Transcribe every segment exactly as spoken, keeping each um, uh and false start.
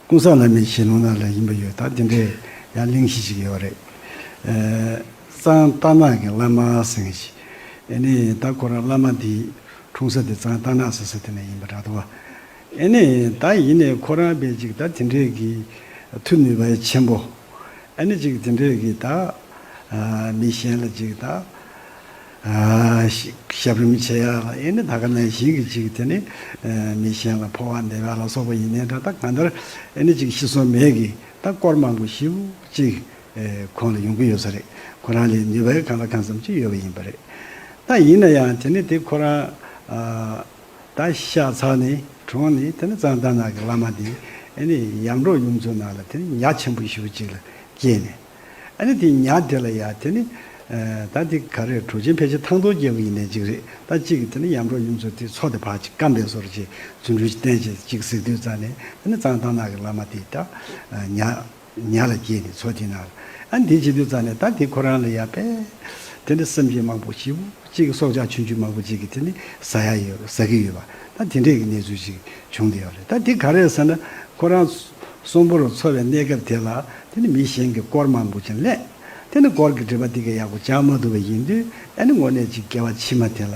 ཀུན་བཟང་བླ་མའི་ཞལ་ལུང་ནང་ལ་ཡིན་པ་ཡོད། ད་དེ་འདྲའི་ཡང་གླེང་གཞི་ཞིག་ཡོད་རེད། ཨེ། གཙང་རྟ་ནག་གི་བླ་མ་ཟེར་མཁན་ཞིག་ཨེ་ནི་ད་ཁོ་རང་བླ་མ་འདི་འཁྲུངས་ས་དེ་གཙང་རྟ་ནག་ཟེར་ས་དེ་ནས་ཡིན་པ་འདྲ་འདུག་བ། ཨེ་ནི་ད་ཡིན་ནའི་ཁོ་རང་དཔེ་ཅིག་ད་དེ་འདྲའི་གི་མཐུ་ནུས་པ་ཆེན་པོ། ཨ་ནི་ཅིག་དེ་འདྲའི་གི་ད། ཨ། མི་གཞན་ལ་ཅིག་ད། ཨ། ཞབས་རིམ་བྱེད་ཡ་ལ་ཨེ་ནི་ད་ག་ནང་བཞིན་གི་ཅིག་དེ་ནི། ཨ། མི་གཞན་ལ་འཕོ་བ་འདེབས་ཡ་ལ་སོགས་པ་ཡིན་ནའི་འདྲ། ད་གང་ལྟར་ཨེ་ནི་ཅིག་ཤི་སོ་མེད་གི་ད་སྐོར་མང་པོ་ཞེ་པོ་ཅིག་ཨེ། ཁོང་ལ་ཡོང་གི་ཡོད་ས་རེད། ཁོ་རང་ལ་ནུས་པ་གང་ལ་གང་འཚམ་ཅིག་ཡོད་པ་ཡིན་པ་རེད། ད་ཡིན་ན་ཡང་དེ་ནི་དེ་ཁོ་རང་། ཨ། ད་ཤ་ཚ་ནས་གྲོངས་ནས་དེ་ནི་གཙང་རྟ་ནག་གི་བླ་མ་དེ་ཨ་ནི་ཡར་འབྲོག་ཡུལ་ཚོའི་ནང་ལ་དེ་ནི་ཉ་ཆེན་པོ་ཞེ་པོ་ཅིག་ལ་སྐྱེས་ནས། ཨ་ནི་དེ་ཉ་དེ་ལ་ཡ་དེ་ནི། ཨ། ད་དེ་ག་རེ་གྲུ་ཆེན་ཕལ་ཆེར་ཐང་སྟོང་རྒྱལ་པོ་ཡིན་ནའི་ཅིག་རེད། ད་གཅིག་གིས་དེ་ནི་ཡར་འབྲོག་ཡུལ་ཚོ་དེ་མཚོ་དེ་ཕར་ཅིག་སྐམ་པའི་བཟོ་འདྲ་ཅིག་རྫུ་འཕྲུལ་ཅིག་བསྟན་བྱས་ཅིག་གཟིགས་དུས་ཙ་ནས་དེ་ནི་གཙང་རྟ་ནག་གི་བླ་མ་དེ་ད་ཉ། ཉ་ལ་སྐྱེས་ནས་མཚོ་དེའི་ནང་ལ། ཨ། འདི་བྱེད་དུས་ཙ་ནས་ད་དེ་ཁོ་རང་ལ་ཡ་དཔེ། དེ་འདྲ་སེམས་ཅན་མང་པོ་ཞེ་པོ་ཅིག་གི་སྲོག་ཆགས་ཆུང་ཆུང་མང་པོ་ཅིག་གི་དེ་ནི་ཟ་ཡ་ཡོད། ཟ་གི་ཡོད་པ། ད་དེ་འདྲས་ཀྱི་གནས་ཚུལ་ཅིག་བྱུང་བསྡད་ཡོད་རེད། ད་དེ་ག་རེ་ཟེར་ན། ཁོ་རང་གསོན་པོར་འཚོ་བའི་གནས་སྐབས་དེ་ལ་དེ་ནི་མི་གཞན་གྱིས་སྐོར་མང་པོ་ཅིག་གླས། དེ་ནི་སྐོར་གྱི་སྒྲིབ་པ་དེ་ག་ཡག་པོ་སྦྱང་མ་ཐུབ་པ་ཡིན་དུས། ཨ་ནི་དངོས་གནས་ཅིག་སྐྱེ་བ་ཕྱི་མ་དེ་ལ་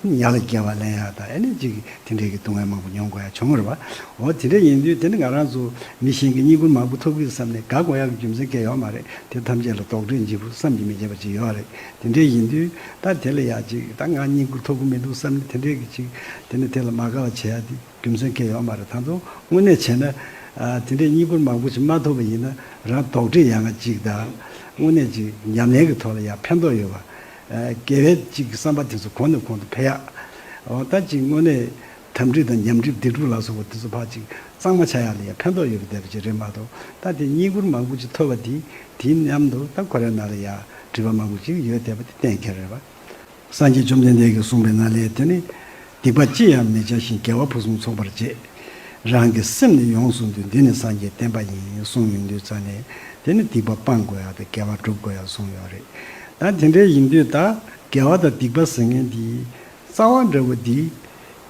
ཉ་ལ་སྐྱེ་བ་ལེན་ཡ་དང་། ཨ་ནི་ཅིག་དེ་འདྲའི་གི་སྡུག་བསྔལ་མང་པོ་མྱོང་དགོས་ཡ་བྱུང་བ་རེད་པ། འོ་དེ་འདྲ་ཡིན་དུས་དེ་ནི་ང་རང་ཚོ་མི་གཞན་གྱི་བསྙེན་བཀུར་མང་པོ་ཐོབ་གི་བསམ་ནས་དགའ་དགོས་ཡག་གི་རྒྱུ་མཚན་གང་ཡང་ཡོད་མ་རེད། དེ་ཐམས་ཅད་ལ་དོགས་འདྲི་བྱེད་པོ་བསམ་གྱིས་མི་ཁྱབ་པ་ཅིག་ཡོད་རེད། དེ་འདྲ་ཡིན་དུས་ད་དེ་ལ་ཡ་ཅིག་ད་ང་བསྙེན་བཀུར་ཐོབ་གི་མི་འདུག་བསམ་ནས་དེ་འདྲའི་གི་ཅིག་དེ་ནི་དེ་ལ་མ་དགའ་བ་བྱེད་ཡ་དེ་རྒྱུ་མཚན་གང་ཡང་ཡོད་མ་རེད། ད་དུང་དངོས་གནས་བྱས་ན། ཨ། དེ་འདྲའི་བསྙེན་བཀུར་མང་པོ་ཅིག་མ་ཐོབ་པ་ཡིན་ན་རང་དོགས་འདྲི་ཡག་ག་ཅིག་དང་། དངོས་གནས་ཅིག་ཉམས་ལེན་གྱི་ཐོག་ལ་ཡ་ཕན་ཐོགས་ཡོད་པ། ཨ། དགེ་བའི་ཅིག་བསམ་པ་དེ་ཚོ་གོང་ནས་གོང་དུ་འཕེལ་ཡག་འོ་ད་ཅིག་དངོས་གནས་དམ་ཁྲིད་དང་ཉམས་ཁྲིད་སྡིག་སྒྲུབ་ལ་སོགས་པ་དེ་ཚོ་ཕར་ཅིག་གཙང་མ་ཆགས་ཡག་ལ་ཡང་ཕན་ཐོགས་ཡོད་པ་བསྡད་པ་ཅིག་རེད་མ་གཏོགས། ད་དེ་བསྙེན་བཀུར་མང་པོ་ཅིག་ཐོབ་པ་དེ་དེའི་མཉམ་དུ་ད་ཁོ་རའི་ནང་ལ་ཡང་སྒྲིབ་པ་མང་པོ་ཅིག་ཡོད་བསྡད་པ་དེ་གཏན་འཁེལ་རེད་པ། སངས་རྒྱས་བཅོམ་ལྡན་འདས་ཀྱིས་གསུངས་པའི་ནང་ལ་དེ་ནི། སྡིག་པ་ཅི་ཡང་མི་བྱ་ཞིང་། དགེ་བ་ཕུན་སུམ་ཚོགས་པར་བྱེད། རང་གི་སེམས་ནི་ཡོངས་སུ་འདུལ། འདི་ནི་སངས་རྒྱས་བསྟན་པ་ཡིན། གསུངས་ཡོང་དུས་ཙ་ནས་དེ་ནི་སྡིག་པ་སྤང་དགོས་ཡག་དང་དགེ་བ་སྒྲུབ་དགོས་ཡག་གསུངས་ཡོད་རེད། ད་དེ་འདྲ་ཡིན་དུས་ད་དགེ་བ་དང་སྡིག་པ་ཟེར་མཁན་འདི་རྩ་བ་འདྲ་བོ་འདི་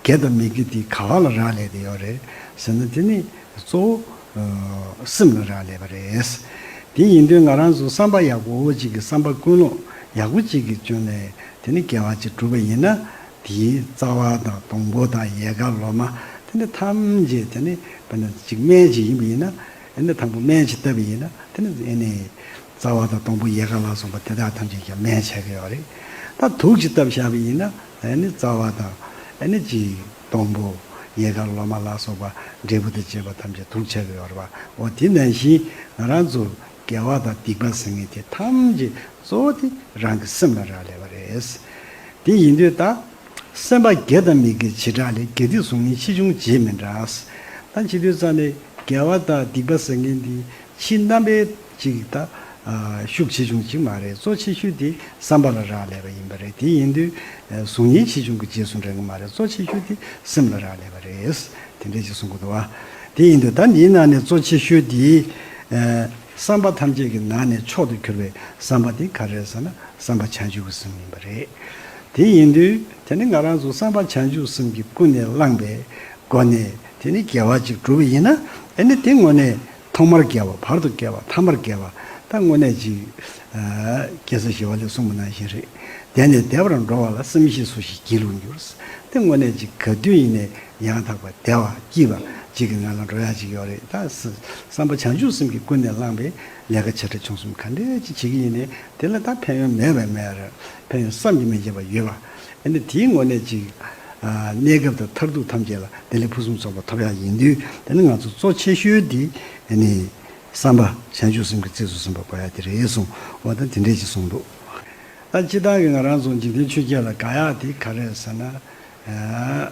དགེ་དང་མི་དགེ་འདི་ག་བ་ལ་རག་ལས་བསྡད་ཡོད་རེད་ཟེར་ན། དེ་ནི་གཙོ་བོ་སེམས་ལ་རག་ལས་པ་རེད། དེ་ཡིན་དུས་ང་རང་ཚོ་བསམ་པ་ཡག་པོ་ཅིག་གིས། བསམ་པ་ཀུན་སློང་ཡག་པོ་ཅིག་གི་བྱུང་ནས་དེ་ནི་དགེ་བ་ཅིག་བསྒྲུབས་པ་ཡིན་ན། དེའི་རྩ་བ་དང་སྡོང་པོ་དང་ཡལ་ག་ལོ་མ་དེ་ནི་ཐམས་ཅད་དེ་ནི་དཔེར་ན་ཅིག་སྨན་ཅིག་ཡིན་པ་ཡིན་ན། ཨེ་ནི་དང་པོ་སྨན་ཅིག་བཏབ་པ་ཡིན་ན་དེ་ནི་ཨེ་ནི་རྩ་བ་དང་སྡོང་པོ་ཡལ་ག་ལ་སོགས་པ་དེ་དག་ཐམས་ཅད་ཀྱང་སྨན་ཆགས་ཀྱི་ཡོད་རེད། ད་དུག་ཅིག་བཏབ་བཞག་པ་ཡིན་ན་ཨེ་ནི་རྩ་བ་དང་ཨེ་ནི་ཅིག་སྡོང་པོ་ཡལ་ག་ལོ་མ་ལ་སོགས་པ་འབྲས་བུ་དང་བཅས་པ་ཐམས་ཅད་དུག་ཆགས་ཀྱི་ཡོད་རེད་པ། འོ་དེ་ནང་བཞིན་ང་རང་ཚོ་དགེ་བ་དང་སྡིག་པ་ཟེར་མཁན་དེ་ཐམས་ཅད་གཙོ་བོ་དེ་རང་གི་སེམས་ལ་རག་ལས་པ་རེད། དེ་ཡིན་དུས་ད་སེམས་པ་དགེ་དང་མི་དགེ་བྱེ་བྲག་ལས། དགེ་སྡིག་གཟུགས་བརྙན་ཆེ་ཆུང་རྗེས་མི་འབྲང་། ད་བྱེད་དུས་ཙ་ནས་དགེ་བ་དང་སྡིག་པ་ཟེར་མཁན་འདི་ཕྱི་རྣམ་པའི་ཅིག་ད་ཨ་ཤུགས་ཆེ་ཆུང་ཅིག་མ་རེད། གཙོ་ཆེ་ཤོས་དེ་བསམ་པ་ལ་རག་ལས་པ་ཡིན་པ་རེད། དེ་ཡིན་དུས་ཨ་གཟུགས་བརྙན་ཆེ་ཆུང་གི་རྗེས་སུ་འབྲང་གི་མ་རེད། གཙོ་ཆེ་ཤོས་དེ་སེམས་ལ་རག་ལས་པ་རེད། དེ་འདྲས་ཅིག་གསུང་གི་འདུག་བ། དེ་ཡིན་དུས་ད་འདིའི་ནང་ནས་གཙོ་ཆེ་ཤོས་དེ་ཨ་བསམ་པ་ཐམས་ཅད་ཀྱི་ནང་ནས་མཆོག་ཏུ་གྱུར་པའི་བསམ་པ་དེ་ག་རེ་རེད་ཟེར་ན། བསམ་པ་བྱང་ཆུབ་ཀྱི་སེམས་ཡིན་པ་རེད། དེ་ཡིན་དུས་དེ་ནི་ང་རང་ཚོ་བསམ་པ་བྱང་ཆུབ་སེམས་ཀྱིས་ཀུན་ནས་བསླངས་པའི་སྒོ་ནས་དེ་ནི་དགེ་བ་ཅིག་བསྒྲུབས་པ་ཡིན་ན། ཨེ་ནི་དེ་དངོས་གནས་ཐོག་མར་དགེ་བ། བར་དུ་དགེ་བ། ཐ་མར་དགེ་བ། ད་དངོས་གནས་ཅིག་ཨ་རྒྱལ་སྲས་ཞི་བ་ལྷས་གསུངས་པ་ནང་བཞིན་རེད། བདེ་ནས་བདེ་བར་འགྲོ་བ་ལ། བསམ་ཤེས་སུ་ཞིག་སྒྱིད་ལུག་འགྱུར། དེ་དངོས་གནས་ཅིག་ག་དུས་ཡིན་ནའི་ཡང་དག་པ་བདེ་བ་སྐྱིད་པ་ཅིག་གི་ངང་ལ་འགྲོ་ཡག་ཅིག་ཡོད་རེད། ད་བསམ་པ་བྱང་ཆུབ་སེམས་ཀྱིས་ཀུན་ནས་བསླངས་པའི་ལས་ཀ་ཆེ་ཕྲ་ཆུང་གསུམ་ག་འདྲས་ཅིག་བྱེད་ཀྱི་ཡིན་ནའི་དེ་ལ་ད་ཕན་ཡོན་མེད་པ་མེད་རེད། ཕན་ཡོན་བསམ་གྱིས་མི་ཁྱབ་པ་ཡོད་པ། ཨ་ནི་དེའི་ངོས་ནས་ཅིག་ཨ་གནས་སྐབས་དང་མཐར་ཐུག་ཐམས་ཅད་ལ་བདེ་ལེགས་ཕུན་སུམ་ཚོགས་པ་ཐོབ་ཡག་ཡིན་དུས། དེ་ནི་ང་ཚོ་གཙོ་ཆེ་ཤོས་འདི་ཨ་ནི་བསམ་པ་བྱང་ཆུབ་སེམས་ཀྱིས་རྩིས་སུ་ཟིན་པ་དགོས་ཡག་དེ་རེད་གསུངས། འོ་ད་དེ་འདྲས་ཅིག་གསུངས་འདུག་ད་སྤྱིར་བཏང་གི་ང་རང་ཚོ་འཇིག་རྟེན་ཆོས་བརྒྱད་ལ་དགའ་ཡག་དེ་ག་རེ་རེད་ཟེར་ན། ཨ་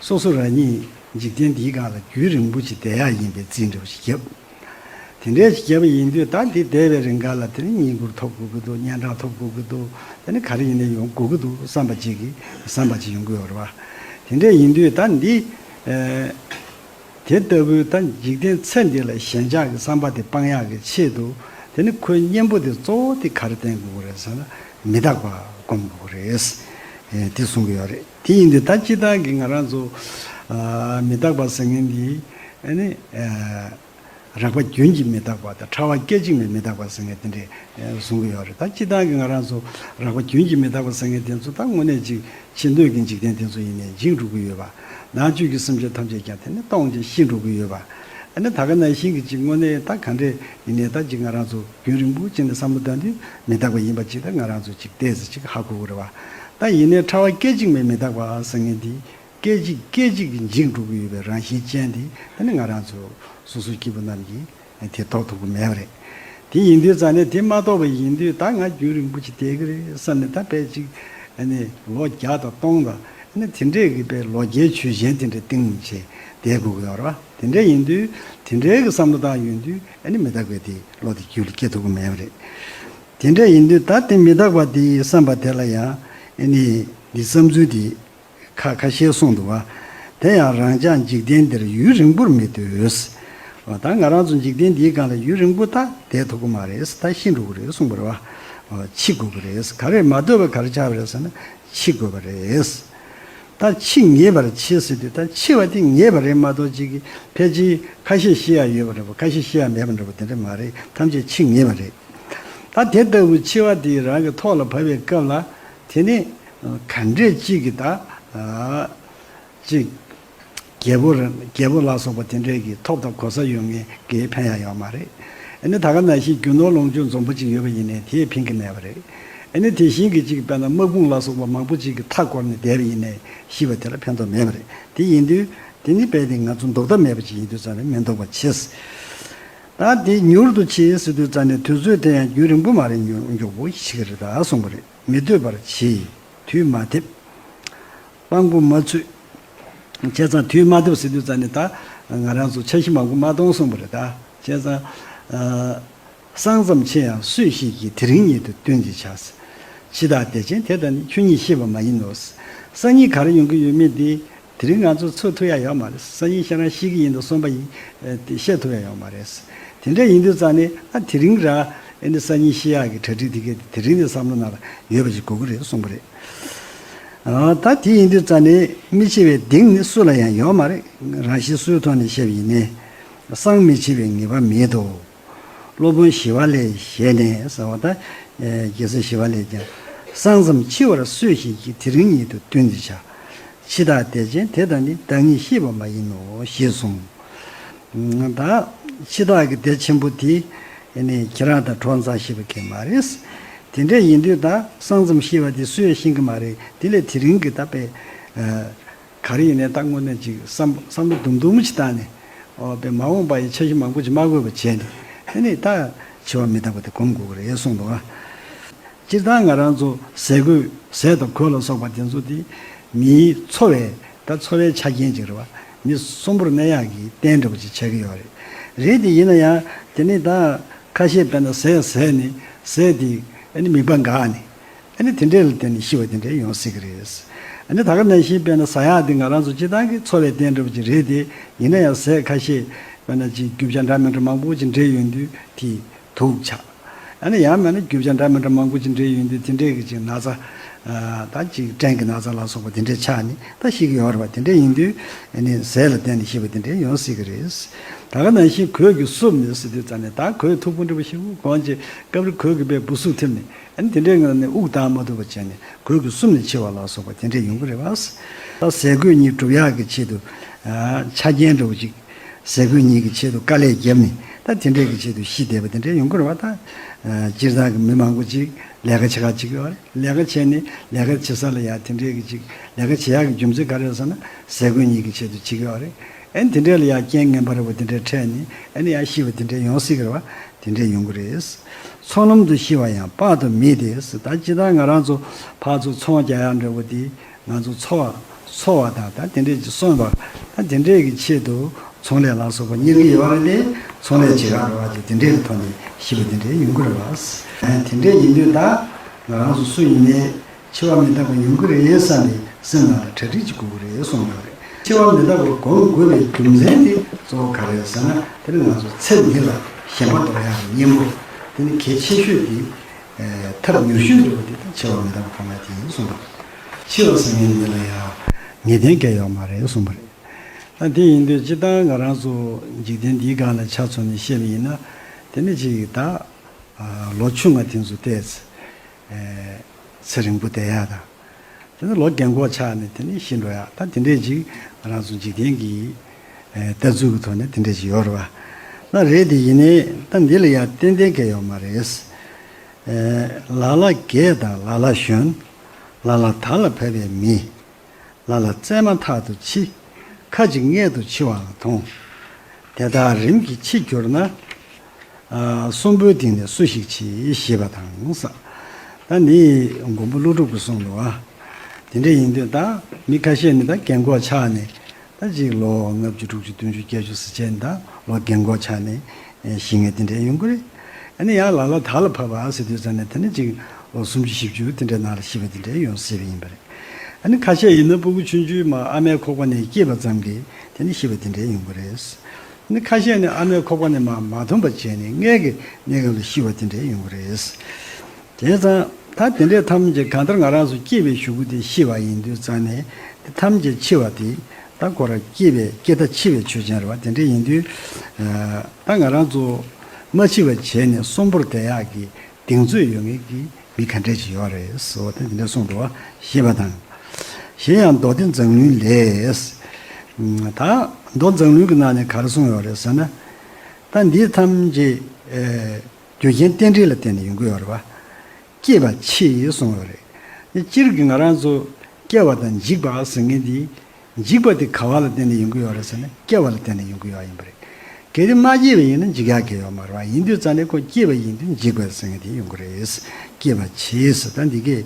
སོ་སོ་རང་ཉིད་འཇིག་རྟེན་འདིའི་སྒང་ལ་རྒྱུན་རིང་པོ་ཅིག་བསྡད་ཡག་ཡིན་པའི་རྩིས་འདྲ་བོ་ཞིག་བརྒྱབ། དེ་འདྲས་ཞིག་བརྒྱབ་པ་ཡིན་དུས་ད་འདི་བསྡད་པའི་རིང་ག་ལ་དེ་ནི་བསྙེན་བཀུར་ཐོབ་དགོས་ཀྱི་འདུག་སྙན་གྲགས་ཐོབ་དགོས་ཀྱི་འདུག་དེ་ནི་ག་རེ་ཡིན་ནའི་ཡོང་དགོས་ཀྱི་འདུག་བསམ་པ་ཅིག་གིས་བསམ་པ་ཅིག་ཡོང་གི་ཡོད་རེད་བ། དེ་འདྲས་ཡིན་དུས་ད་འདི་ཨེ་དེ་ལྟ་བུའི་ད་འཇིག་རྟེན་ཚེ་འདི་ལ་ཞེན་ཆགས་ཀྱི་བསམ་པ་དེ་སྤང་ཡག་གི་ཆེད་དུ། དེ་ནི་ཁོའི་གཉེན་པོ་དེ་གཙོ་བོ་དེ་ག་རེ་བསྟེན་དགོས་ཀྱི་རེད་ཟེར་ན། མི་རྟག་པ་སྒོམ་དགོས་ཀྱི་རེད། ཨེ་དེ་གསུང་གི་ཡོད་རེད། དེ་ཡིན་དུས་ད་སྤྱིར་བཏང་གི་ང་རང་ཚོ་ཨ་མི་རྟག་པ་ཟེར་མཁན་འདི་ཨ་ནི་ཨ། རགས་པ་རྒྱུན་གྱིས་མི་རྟག་པ་དང་ཕྲ་བ་སྐད་ཅིག་མས་མི་རྟག་པ་ཟེར་མཁན་དེ་འདྲས་གསུང་གི་ཡོད་རེད། ད་སྤྱིར་བཏང་གི་ང་རང་ཚོ་རགས་པ་རྒྱུན་གྱིས་མི་རྟག་པ་ཟེར་མཁན་དེ་ཚོ་ད་དངོས་གནས་ཅིག་ཕྱི་སྣོད་ཀྱི་འཇིག་རྟེན་དེ་ཚོ་ཡིན་ནའི་འཇིག་འགྲོ་གི་ཡོད་པ། ནང་བཅུད་ཀྱི་སེམས་ཅན་ཐམས་ཅད་ཀྱང་དེ་ནི་སྟོངས་ཀྱང་ཤི་འགྲོ་གི་ཡོད་པ། ཨ་ནི་ད་ག་ནང་བཞིན་གྱི་ཅིག་དངོས་གནས་ད་ག་འདྲས་ཡིན་ནའི་ད་ཅིག་ང་རང་ཚོ་རྒྱུན་རིང་པོ་ཅིག་ནས་བསམ་བློ་བཏང་དུས་མི་རྟག་པ་ཡིན་པ་ཅིག་ད་ང་རང་ཚོ་ཅིག་ཏོག་ཙམ་ཅིག་ཧ་གོ་གི་རེད་བ། ད་ཡིན་ནའི་ཕྲ་བ་སྐད་ཅིག་མས་མི་རྟག་པ་ཟེར་མཁན་འདི། སྐད་ཅིག་སྐད་ཅིག་གིས་འཇིག་འགྲོ་གི་ཡོད་པའི་རང་བཞིན་ཅན་དེ་ད་ནི་ང་རང་ཚོ་སོ་སོའི་སྐྱེས་བུ་རྣམས་ཀྱིས་དེ་རྟོགས་ཐུབ་ཀྱི་མེད་པ་རེད། དེ་ཡིན་དུས་ཙང་ནས་དེ་མ་རྟོགས་པ་ཡིན་དུས་ད་ང་རྒྱུན་རིང་པོ་ཅིག་བསྡད་ཀྱི་རེད་བསམ་ནས་ད་དཔེ་ཅིག་ཨ་ནི་ལོ་བརྒྱ་དང་སྟོང་དང་ཨ་ནི་དེ་འདྲས་ཀྱི་དཔེ་ལོ་བརྒྱའི་ཆོས་གཞན་དེ་འདྲས་སྟེང་བྱས་བསྡད་དགོས་ཀྱི་ཡོད་རེད་བ། དེ་འདྲས་ཡིན་དུས་དེ་འདྲས་ཀྱི་བསམ་བློ་བཏང་ཡོང་དུས་ཨ་ནི་མི་རྟག་པའི་དེ་བློ་དེ་རྒྱུད་ལ་སྐྱེ་ཐུབ་ཀྱི་མེད་པ་རེད། དེ་འདྲས་ཡིན་དུས་ད་དེ་མི་རྟག་པ་དེ་བསམ་པ་དེ་ལ་ཡང་ཨ་ནི་འདི་བསམ་ཚུལ་དེ། ཁ་ཁ་ཤས་གསུངས་འདུག་བ། དེ་ཡང་རང་ཅག་འཇིག་རྟེན་འདིར་ཡུན་རིང་པོར་མི་སྡོད། འོ་ད་ང་རང་ཚོ་འཇིག་རྟེན་འདིའི་སྒང་ལ་ཡུན་རིང་པོ་ད་བསྡད་ཐུབ་ཀྱི་མ་རེད། ད་ཤི་འགྲོ་གི་རེད་གསུངས་པ་རེད་བ། འོ་འཆི་དགོས་ཀྱི་རེད། ག་རེ་མ་སྡོད་པ་ག་རེ་ཆགས་པ་རེད་ཟེར་ན་འཆི་དགོས་པ་རེད། ད་འཆི་ངེས་པར་འཆི་ཟེར་དུས་ད་འཆི་བ་དེ་ངེས་པ་རེད་མ་གཏོགས་ཅིག་གིས་ཕལ་ཆེར་ཁ་ཤས་ཤི་ཡ་ཡོད་པ་འདྲ་པོ་ཁ་ཤས་ཤི་ཡ་མེད་པ་འདྲ་པོ་དེ་འདྲ་མ་རེད། ཐམས་ཅད་འཆི་ངེས་པ་རེད། ད་དེ་ལྟ་བུ་འཆི་བ་དེ་རང་གི་ཐོག་ལ་བབས་པའི་སྐབས་ལ། དེ་ནི་ག་འདྲས་ཅིག་གི་ད་ཅིག་རྒྱལ་པོ་རེད། རྒྱལ་པོ་ལ་སོགས་པ་དེ་འདྲས་ཀྱི་ཐོབ་དང་གོ་ས་ཡོད་མཁན་གྱིས་ཕན་ཡ་ཡོད་མ་རེད། ཨ་ནི་ད་ག་ནང་བཞིན་རྒྱུ་ནོར་ལོངས་སྤྱོད་འཛོམས་པོ་ཅིག་ཡོད་པ་ཡིན་ནའི་དེས་ཕན་གྱི་མེད་པ་རེད། ཨ་ནི་དེ་བཞིན་གྱི་ཅིག་དཔེར་ན་དམག་དཔུང་ལ་སོགས་པ་མང་པོ་ཅིག་གི་མཐའ་བསྐོར་ནས་བསྡད་པ་ཡིན་ནའི་ཤི་བ་དེ་ལ་ཕན་ཐོགས་མེད་པ་རེད། དེ་ཡིན་དུས་དེ་ནི་རྦད་དེ་ང་ཚོ་ལྡོག་ཐབས་མེད་པ་ཅིག་ཡིན་དུས་ཙང་ནས་མི་ལྡོག་པ་བྱེད། ད་དེ་མྱུར་དུ་འཆི་ཟེར་དུས་ཙང་ནས་དུས་ཚོད་དེ་ཡང་རྒྱུན་རིང་པོ་མ་རེད། མྱུར་མགྱོགས་པོ་འཆི་གི་རེད་ད་གསུངས་པ་རེད། མི་སྡོད་པར་འཆི། དུས་མ་འདེབས། དཔང་པོ་མ་ཚུད། བྱས་ཙང་དུས་མ་འདེབས་ཟེར་དུས་ཙང་ནས་ད་ང་རང་ཚོ་འཆར་གཞི་མང་པོ་མ་གཏོང་གསུངས་པ་རེད་ད། བྱས་ཙང་། སང་ཙམ་འཆི་ཡང་སུས་ཤེས་ཀྱི། དེ་རིང་ཉིད་དུ་བསྟུན་ཏེ་བྱ། འཆི་བདག་བདེ་ཆེན་དེ་དང་ནི། ཁྱོད་ཉིད་ཤེས་པ་མ་ཡིན་ནོ། སང་ཉིན་ག་རེ་ཡོང་གི་ཡོད་མེད་དེ། དེ་རིང་ང་ཚོ་ཚོད་ཐུབ་ཡ་ཡོད་མ་རེད། སང་ཉིན་ཁྱེད་རང་ཤི་གི་ཡིན་དང་གསུངས་པ་ཡིན། ཨ་དེ་བཤད་ཐུབ་ཡ་ཡོད་མ་རེད། དེ་འདྲ་ཡིན་དུས་ཙང་ནས་ཨ་དེ་རིང་ར་ཨ་ནི་སང་ཉིན་ཤི་ཡག་གི་གྲ་སྒྲིག་དེ་གས་དེ་རིང་ནས་བསམ་བློ་ནང་ལ་ཡོད་པ་ཞིག་དགོས་ཀྱི་རེད་གསུངས་པ་རེད། ཨ་ད་དེ་ཡིན་དུས་ཙང་ནས་མི་འཆི་བའི་གདེང་ནི་སུ་ལ་ཡང་ཡོད་མ་རེད། རང་ཤི་སོའི་ཐོག་ནས་བཤད་པ་ཡིན་ནའི། སང་མི་འཆི་བའི་ངེས་པ་མེད་དོ། སློབ་དཔོན་ཞི་བ་ལྷས་ཞལ་ནས་ཟེར་བ་ད། རྒྱལ་སྲས་ཞི་བ་ལྷས་ཀྱང་། སང་ཙམ་འཆི་བར་སུས་ཤེས་ཀྱི། དེ་རིང་ཉིད་དུ་བསྟུན་ཏེ་བྱ། འཆི་བདག་བདེ་ཆེན་དེ་དང་ནི། བདག་ཉིད་ཤེས་པ་མ་ཡིན་ནོ་ཞེས་གསུངས། ད་འཆི་བདག་གི་བདེ་ཆེན་པོ་དེ་ནི་ཁྱེད་རང་དང་གྲོགས་མཚམས་ཤེས་པ་གང་མ་རེད། དེ་འདྲ་ཡིན་དུས་ད་སང་ཙམ་ཤེས་པ་དེ་སུས་ཤེས་ཀྱི་མ་རེད། དེ་ལས་དེ་རིང་གི་ད་དཔེ། ག་རེ་ཡིན་ནའི་ད་དངོས་གནས་ཅིག་བསམ་བསམ་བློ་དུམ་དུམ་ཅིག་བཏང་ནས། ཨོ་དཔེ་མ་འོངས་པ་ཡི་འཆར་གཞི་མང་པོ་ཅིག་མ་དགོས་པ་བྱས་ནས་དེ་ནས་ད་འཆི་བ་མི་རྟག་པ་དེ་སྒོམ་དགོས་ཀྱི་རེད་གསུངས་འདུག་ཨ། སྤྱིར་བཏང་ང་རང་ཚོ་ཟས་གོས་ཟས་དང་གོས་ལ་སོགས་པ་དེ་ཚོ་དེ་མིའི་འཚོ་བའི་ད་འཚོ་བའི་ཆ་རྐྱེན་ཅིག་རེད་བ། མི་གསོན་པོར་གནས་ཡག་གི་རྟེན་འདྲ་པོ་ཅིག་ཆགས་ཀྱི་ཡོད་རེད། རེད་དེ་ཡིན་ན་ཡང་དེ་ནས་ད་ཁ་ཤས་དཔེར་ན་ཟས་ཟས་ནས་ཟས་དེ་ཨ་ནི་མིད་པ་འགག་ནས། ཨ་ནི་དེ་འདྲས་ལ་བརྟེན་ནས་ཤི་བ་དེ་འདྲས་ཡོང་སྲིད་ཀྱི་རེད། ཨ་ནི་ད་ག་ནང་བཞིན་དཔེར་ན་ཟ་ཡག་དེ་ང་རང་ཚོ་སྤྱིར་བཏང་གི་འཚོ་བའི་རྟེན་འབྲེལ་བ་ཅིག་རེད་དེ། ཡིན་ན་ཡང་ཟས་ཁ་ཤས་དཔེར་ན་ཅིག་རྒྱུ་ཆ་འདྲ་མི་འདྲ་མང་པོ་ཅིག་འདྲེས་ཡོང་དུས་དེ་དུག་ཆགས། ཨ་ནི་ཡང་མིན་ན་རྒྱུ་ཆ་འདྲ་མི་འདྲ་མང་པོ་ཅིག་འདྲེས་ཡོང་དུས་དེ་འདྲས་ཀྱི་ཅིག་ན་ཚ། ད་ཅིག་སྐྲན་གྱི་ན་ཚ་ལ་སོགས་པ་དེ་འདྲས་ཆགས་ནས་ད་ཤི་གི་ཡོད་རེད་པ། དེ་འདྲས་ཡིན་དུས་ཨ་ནི་ཟས་ལ་བརྟེན་ནས་ཤི་བ་དེ་འདྲས་ཡོང་སྲིད་ཀྱི་རེད། ད་ག་ནང་བཞིན་གོས་ཀྱིས་བསུབས་ནས་ཟེར་དུས་ཙང་ནས་ད་གོས་མཐུག་པོ་འདྲ་པོ་ཞིག་གོན་བྱས་སྐབས་རེ་གོས་ཀྱིས་དཔེ་སྦུ་སུག་ཐེབས་ནས། ཨ་ནི་དེ་འདྲའི་ངང་ནས་དབུགས་བཏང་མ་ཐུབ་པ་བྱས་ནས་གོས་ཀྱིས་བསུབས་ནས་འཆི་བ་ལ་སོགས་པ་དེ་འདྲས་ཡོང་གི་རེད་བ། ད་ཟས་གོས་གཉིས་སྒྲུབ་ཡག་གི་ཆེད་དུ། ཆ་རྐྱེན་འདྲ་བོ་ཅིག་ཟས་གོས་གཉིས་ཀྱི་ཆེད་དུ་དཀའ་ལས་བརྒྱབ་ནས་ད་དེ་འདྲས་ཀྱི་ཆེད་དུ་ཤི་བསྡད་པ་དེ་འདྲས་ཡོང་གི་རེད་བ། ད། སྤྱིར་བཏང་གི་མི་མང་པོ་ཅིག་ལས་ཀ་བྱེད་ག་བཅུག་ཡོད་རེད། ལས་ཀ་བྱས་ནས་ལས་ཀ་བྱེད་ས་ལ་ཡང་དེ་འདྲས་ཀྱི་ཅིག་ལས་ཀ་བྱེད་ཡག་གི་རྒྱུ་མཚན་ག་རེ་རེད་ཟེར་ན་ཟས་གོས་གཉིས་ཀྱི་ཆེད་དུ་བྱེད་ཀྱི་ཡོད་རེད། ཨ་ནི་དེ་འདྲས་ལ་ཡང་རྐྱེན་ངན་པ་འདྲ་བོ་དེ་འདྲས་འཕྲད་ནས་ཨ་ནི་ཡང་ཤི་བ་དེ་འདྲས་ཡོང་སྲིད་ཀྱི་རེད་བ། དེ་འདྲས་ཡོང་གི་རེད། ཚོགས་ལམ་དུ་ཤི་བ་ཡང་དཔག་ཏུ་མེད་དེ། ད་ཅི་ལྟར་ང་རང་ཚོ་ཕར་ཚུར་ཚོང་རྒྱག་ཡག་འདྲ་བོ་དེ་ང་ཚོ་འཚོ་བ་འཚོ་བ་དང་ད་དེ་འདྲས་ཀྱི་གསོན་པ་ད་དེ་འདྲས་ཀྱི་ཆེད་དུ་ཚོང་ལས་ལ་སོགས་པ་གཉེར་གྱི་ཡོད་རེད་དེ། ཚོང་ལས་བྱེད་ག་འགྲོ་བ་དེ་དེ་འདྲས་ཀྱི་ཐོག་ནས་ཤི་བ་དེ་འདྲས་ཡོང་གི་རེད་བ། དེ་འདྲས་ཡིན་དུས་ད་ང་རང་ཚོ་སུ་ཡིན་ནའི། འཆི་བ་མི་རྟག་པ་ཡོང་གི་རེད་བསམ་པའི་སེམས་ནང་ལ་གྲ་སྒྲིག་ཅིག་དགོས་ཀྱི་རེད་གསུངས་ཡོད་རེད། འཆི་བ་མི་རྟག་པ་སྒོམ་དགོས་པའི་རྒྱུ་མཚན་དེ་གཙོ་བོ་ག་རེ་རེད་ཟེར་ན། དེ་ནི་ང་ཚོ་ཚེ་འདི་ལ་ཞེན་པ་འདོར་ཡག་གི་གཉེན་པོ་དེ་ནི་གལ་ཆེ་ཤོས་དེ། ཐབས་མྱུར་ཤོས་འདྲ་བོ་དེ་ད་འཆི་བ་མི་རྟག་པ་གང་ལ་དེ་ཡིན་གསུངས་པ་རེད། འཆི་བ་ཟེར་མཁན་འདི་ལ་ཡང་ངེས་གཏན་གལ་ཡོད་མ་རེད་གསུངས་པ་རེད། ད་དེ་ཡིན་དུས་སྤྱིར་བཏང་ང་རང་ཚོ་འཇིག་རྟེན་འདིའི་སྒང་ལ་ཆ་མཚོན་ནས་བཤད་པ་ཡིན་ན། དེ་ནི་ཅིག་ད་ལོ་ཆུང་ང་དེ་ཚོ་བལྟས་ཚེ་ཚེ་རིང་པོ་བསྡད་ཡག་དང་། དེ་ནི་ལོ་རྒན་གོག་ཆགས་ནས་དེ་ནི་ཤི་འགྲོ་ཡག་ད་དེ་འདྲས་ཅིག་ང་རང་ཚོ་འཇིག་རྟེན་གྱི་ལྟ་ཚུལ་གྱི་ཐོག་ནས་དེ་འདྲས་ཅིག་ཡོད་རེད་བ། ད་རེད་དེ་ཡིན་ནའི་ད་འདི་ལ་ཡ་ཏན་ཏན་གང་ཡོད་མ་རེད། ལ་ལ་རྒས་དང་ལ་ལ་གཞོན། ལ་ལ་དར་ལ་བབས་པའི་མི། ལ་ལ་བཙས་མ་ཐག་ཏུ་འཆི། ཁ་ཅིག་མངལ་དུ་འཆི་བ་ལ་མཐོང་། དེ་དག་རིམ་གྱིས་འཆི་གྱུར་ན། གསོན་པོའི་སྟེང་ནས་སུ་ཞིག་འཆི་ཞེས་པ་དང་ས། ད་ནི་མགོན་པོ་ཀླུ་སྒྲུབ་ཀྱིས་གསུངས་འདུག་བ། དེ་འདྲ་ཡིན་དུས་ད་མི་ཁ་ཤས་ནི་ད་རྒན་གོག་ཆགས་ནས་ད་ཅིག་ལོ་ལྔ་བཅུ་དྲུག་ཅུ་བདུན་ཅུ་བརྒྱད་ཅུ་ཟེར་བྱས་ནས་ད་ལོ་རྒན་གོག་ཆགས་ནས་ཤི་མཁན་དེ་འདྲ་ཡོང་གི་རེད། ཨ་ནི་ཡང་ལ་ལ་དར་ལ་བབས་པ་ཟེར་དུས་ཙམ་ནས་དེ་ནི་ཅིག་ལོ་སུམ་ཅུ་བཞི་བཅུ་དེ་འདྲའི་ནང་ལ་ཤི་བ་དེ་འདྲ་ཡོང་སྲིད་པ་ཡིན་པ་རེད། ཨ་ནི་ཁ་ཤས་ཡིན་ན་སྤུ་གུ་ཆུང་ཆུང་མ་ཨ་མའི་ཁོག་པ་ནས་སྐྱེས་པ་ཙམ་གྱིས་དེ་ནི་ཤི་བ་དེ་འདྲ་ཡོང་གི་རེད། ཨ་ནི་ཁ་ཤས་ནི་ཨ་མའི་ཁོག་པ་ནས་མ་མ་ཐོན་པ་བྱས་ནས་མངལ་གྱི་གནས་སྐབས་ལ་ཤི་བ་དེ་འདྲ་ཡོང་གི་རེད། དེ་ཙང་ད་དེ་འདྲའི་ཐམས་ཅད་གང་ལྟར་ང་རང་ཚོ་སྐྱེས་པའི་གཞུག་གུ་དེ་ཤི་བ་ཡིན་དུས་ཙང་ནས་དེ་ཐམས་ཅད་འཆི་བ་དེ་ད་ཁོ་རང་སྐྱེས་པའི་སྐྱེ་མཐའ་འཆི་བའི་ཆོས་ཅན་རེད་བ། དེ་འདྲ་ཡིན་དུས་ད་ང་རང་ཚོ་མ་འཆི་བ་བྱས་ནས་གསོན་པོར་བསྡད་ཡག་གི་གདེང་ཚོད་ཡོད་མཁན་གྱི་མི་ག་འདྲས་ཅིག་ཡོད་རེད་ཟེར་བ་དེ་འདི་འདྲ་གསུངས་འདུག་བ། ཞེས་པ་དང་། གཞན་ཡང་མདོ་སྡེ་མཛངས་བླུན་ལས། ད་མདོ་མཛངས་བླུན་གྱི་ནང་ནས་ག་རེ་གསུངས་ཡོད་རེད་ཟེར་ན། ད་འདི་ཐམས་ཅད་རྒྱུ་རྐྱེན་རྟེན་འབྲེལ་ལ་བརྟེན་ནས་ཡོང་གི་ཡོད་རེད་བ། སྐྱེས་པ་འཆི་གསུངས་ཡོད་རེད། སྤྱིར་གྱི་ང་རང་ཚོ་སྐྱེ་བ་དང་འཇིག་པ་ཟེར་མཁན་འདི། འཇིག་པ་དེ་ག་བ་ལ་བརྟེན་ནས་ཡོང་གི་ཡོད་རེད་ཟེར་ན་སྐྱེ་བ་ལ་བརྟེན་ནས་ཡོང་གི་ཡོད་ཡིན་པ་རེད། གལ་ཏེ་མ་སྐྱེས་པ་ཡིན་ན་འཇིག་ཡག་གི་ཡོད་མ་རེད་བ། ཡིན་དུས་ཙང་ནས་ཁོ་སྐྱེས་པ་ཡིན་དུས་འཇིག་པ་ཟེར་མཁན་དེ་ཡོང་གི་རེད། སྐྱེས་པ་འཆི་ཟེར་ད་འདི་གས་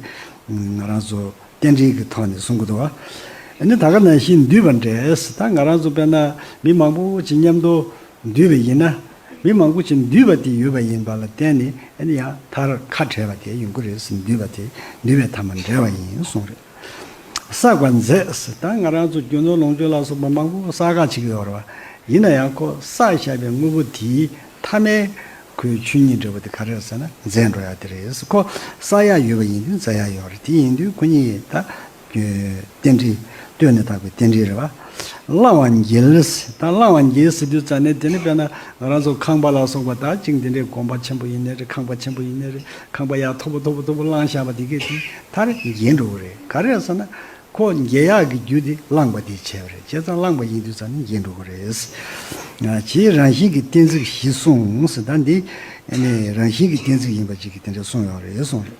ང་རང་ཚོ་རྟེན་འབྲེལ་གྱི་ཐོག་ནས་གསུང་གི་འདུག་བ། ཨ་ནི་ད་ག་ནང་བཞིན་འདུས་པ་འདྲེས་ད་ང་རང་ཚོ་དཔེར་ན་མི་མང་པོ་ཅིག་མཉམ་དུ་འདུས་པ་ཡིན་ན། མི་མང་པོ་ཅིག་འདུས་པ་དེ་ཡོད་པ་ཡིན་པ་ལ་བརྟེན་ནས་ཨ་ནི་ཡང་མཐར་ཁ་བྲལ་བ་དེ་ཡོང་གི་རེད་ཟེར། འདུས་པ་དེ་འདུས་པའི་ཐ་མ་འབྲལ་བ་ཡིན་གསུངས་རེད། བསགས་པ་མཛད་ཟེར་ད་ང་རང་ཚོ་རྒྱུ་ནོར་ལོངས་སྤྱོད་ལ་སོགས་པ་མང་པོ་བསགས་ག་བྱེད་ཀྱི་ཡོད་རེད་བ། ཡིན་ན་ཡང་ཁོ་བསགས་བཞག་པའི་དངོས་པོ་དེའི་ཐ་མའི་ཁོའི་ཆོས་ཉིད་འབྲས་བུ་དེ་ག་རེ་རེད་ཟེར་ན་མཛད་འགྲོ་ཡག་དེ་རེད་ཟེར། ཁོ་བསགས་ཡག་ཡོད་པ་ཡིན་དུས་མཛད་ཡག་ཡོད་རེད། དེ་ཡིན་དུས་ཁོ་གཉིས་ད། རྟེན་འབྲེལ། ལྟོས་ནས་བཏགས་པའི་རྟེན་འབྲེལ་རེད་བ། བླང་བ་འགྱེལ། ད་བླང་བ་འགྱེལ་ཟེར་དུས་ཙམ་ནས་དེ་ནི་དཔེར་ན་ང་རང་ཚོ་ཁང་པ་ལ་སོགས་པ་ད་ཅིག་འདི་འདྲའི་དགོན་པ་ཆེན་པོ་ཡིན་ནའི་རེད། ཁང་པ་ཆེན་པོ་ཡིན་ནའི་རེད། ཁང་པ་ཡར་མཐོ་པོ་མཐོ་པོ་མཐོ་པོ་བླངས་བཞག་པ་དེ་གས་དེ་མཐར་འགྱེལ་འགྲོ་གི་རེད། ག་རེ་རེད་ཟེར་ན་ཁོ་འགྱེལ་ཡག་གི་རྒྱུ་དེ་བླངས་པ་དེས་བྱས་པ་རེད། བྱས་ཙང་བླངས་པ་ཡིན་དུས་ཙམ་ནས་འགྱེལ་འགྲོ་གི་རེད། ཨ་བྱས་རང་བཞིན་གྱི་གཏན་ཚིགས་བཞི་གསུངས་ཟེར། ད་འདི་ཨ་ནི་རང་བཞིན་གྱི་གཏན་ཚིགས་ཡིན་པ་ཅིག་གིས་དེ་འདྲ་གསུངས་ཡོད་རེད་གསུངས་རེད།